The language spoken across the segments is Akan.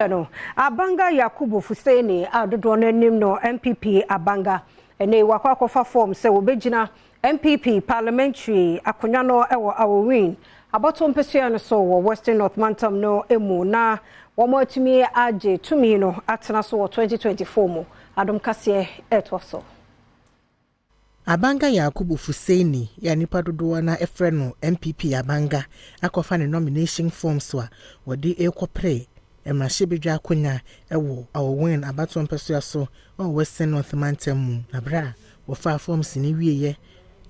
No, Abanga Yakubu Fuseini a dodoɔ no anim no NPP Abanga, ɛnɛ yi wakɔ akɔfa fɔm sɛ wɔbɛgyina NPP parliamentary akonnwa no wɔ Aowin abɔto mpesua no so wɔ Western North Mantam no mu na wɔn atumi agye tumi no atena so wɔ 2024 mu. Adom Kaseɛ ɛtoa so. Abanga Yakubu Fuseini yɛ nipa dodoɔ na ɛfrɛ no NPP Abanga akɔfa ne nomination forms a wɔde rekɔpere mmarahyɛbadwa akonnwa wɔ Aowin abatoɔ mpɛsoa so wɔ Western North Mantam mu. Na berɛ a wɔfaa forms no wieɛ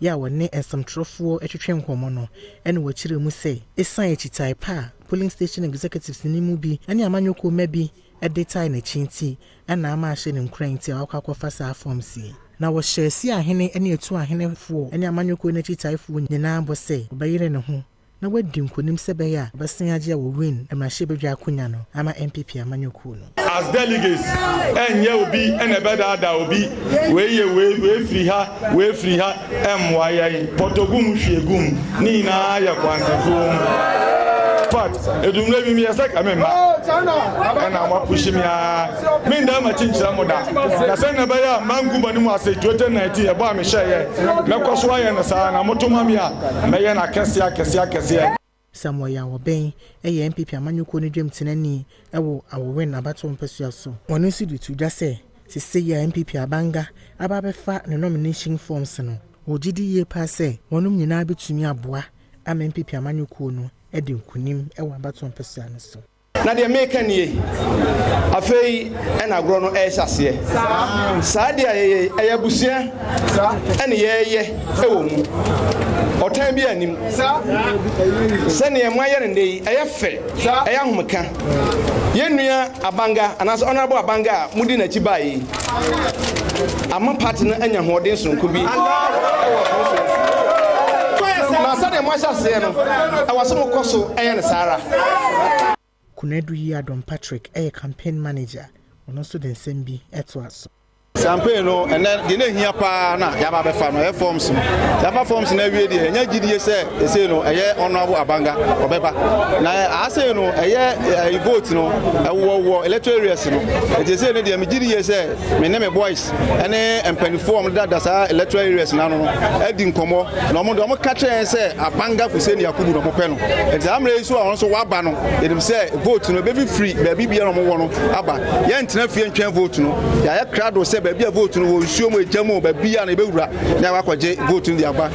yɛ a wɔne nsɛmtwerɛfoɔ twetwe nkɔmmɔ no, ɛna wɔkyerɛ mu sɛ ɛsiane akyitae pa a polling station executives no mu bi ne amanyɔkuo mma bi de tae n'akyi nti ɛna ama ahyɛ ne nkuran nti a wakɔ akɔfa saa forms yi. Na wɔhyɛ si ahene ne atu ahenefoɔ ne amanyɔkuo no akyitaefoɔ nyinaa bɔ sɛ wɔbɛyere ne ho na wadi nkonim sɛ bɛyɛ a wɔbɛsen agye a wɔwin mmarahyɛbadwa akonnwa no ama NPP amanyɔkuo no. As delegates, ɛnyɛ obi ɛna ɛbɛdaadaa obi. Wei yɛ wei, wei firi ha, wei firi ha, ɛmmoa yɛn. Pɔtɔgum, hwiegum ne nyinaa yɛ kwansefoɔ mu. Fact, edumire bi mi yɛ sɛ kame mma ɛna mo apush mi aa mi nda ma kyi nkyerɛ mo da na sɛ na ɛbɛyɛ a mangu bɔ ne mu ase 2019 ɛbɔ a mehyɛ yɛ mɛkɔ so ayɛ no saa na moto ma mi a mɛyɛ no akɛseɛ akɛseɛ akɛseɛ. Samuel Yawɔbɛn yɛ NPP amanyɔkuo no dwamtenani wɔ Aowin abatoɔ mpɛsoa so. Ɔno nso de to dwa sɛ sesei a NPP Abanga aba abɛfa ne nomination forms no, wɔgye di yie paa sɛ wɔnom nyinaa bɛtumi aboa ama NPP amanyɔkuo no de nkonim wɔ abatoɔ mpɛsoa no so. Na deɛ meka nie, afei ɛna agorɔ no ɛrehyɛ aseɛ. Saa deɛ a yɛyɛ ɛyɛ abusua ɛne yɛyɛ ɛwɔ mu ɔtan bi anim sɛneɛ moayɛ no nnɛ yi, ɛyɛ fɛ, ɛyɛ ahomeka. Yɛn nua Abanga anaasɛ Honorable Abanga a modi n'akyi baa yi ama party no anya ahoɔden sononko bi ɛwɔ constituency, na sɛdeɛ moahyɛ aseɛ no, ɛwɔ sɛ mokɔ so ɛyɛ no saa ara. Kunadu yi Adom Patrick ɛyɛ campaign manager. Ɔno nso de nsɛm bi ɛto aso. Campaign no, ɛnɛ deɛ na ehia paa na yaba abɛfa no ɛyɛ forms no. Yɛafa forms no awie deɛ, ɛnyɛ gyidie sɛ ɛsei no ɛyɛ Honourable Abanga ɔbɛba na asei no ɛyɛ ɛyɛ vote no ɛwɔ wɔ electoral areas no. Nti ɛsei no deɛ, megye die sɛ me ne me boys ɛne mpanimfoɔ a wɔn deda saa electoral areas no ano no adi nkɔmmɔ na wɔn de wɔn ka kyerɛ yɛn sɛ Abanga Fuseni Yakubu na wɔn pɛ no. Nti saa mmerɛ yi so a wɔn nso waba no, yɛnim sɛ vote no ɛbɛfifiri baabi biara wɔn wɔ no aba. Yɛntena fie ntwɛn vote no. Yɛayɛ krado sɛ baabi a vote no wɔ, nsuo mu, egya mu, baabi a na yɛbɛwura na yɛakɔgye vote no de aba.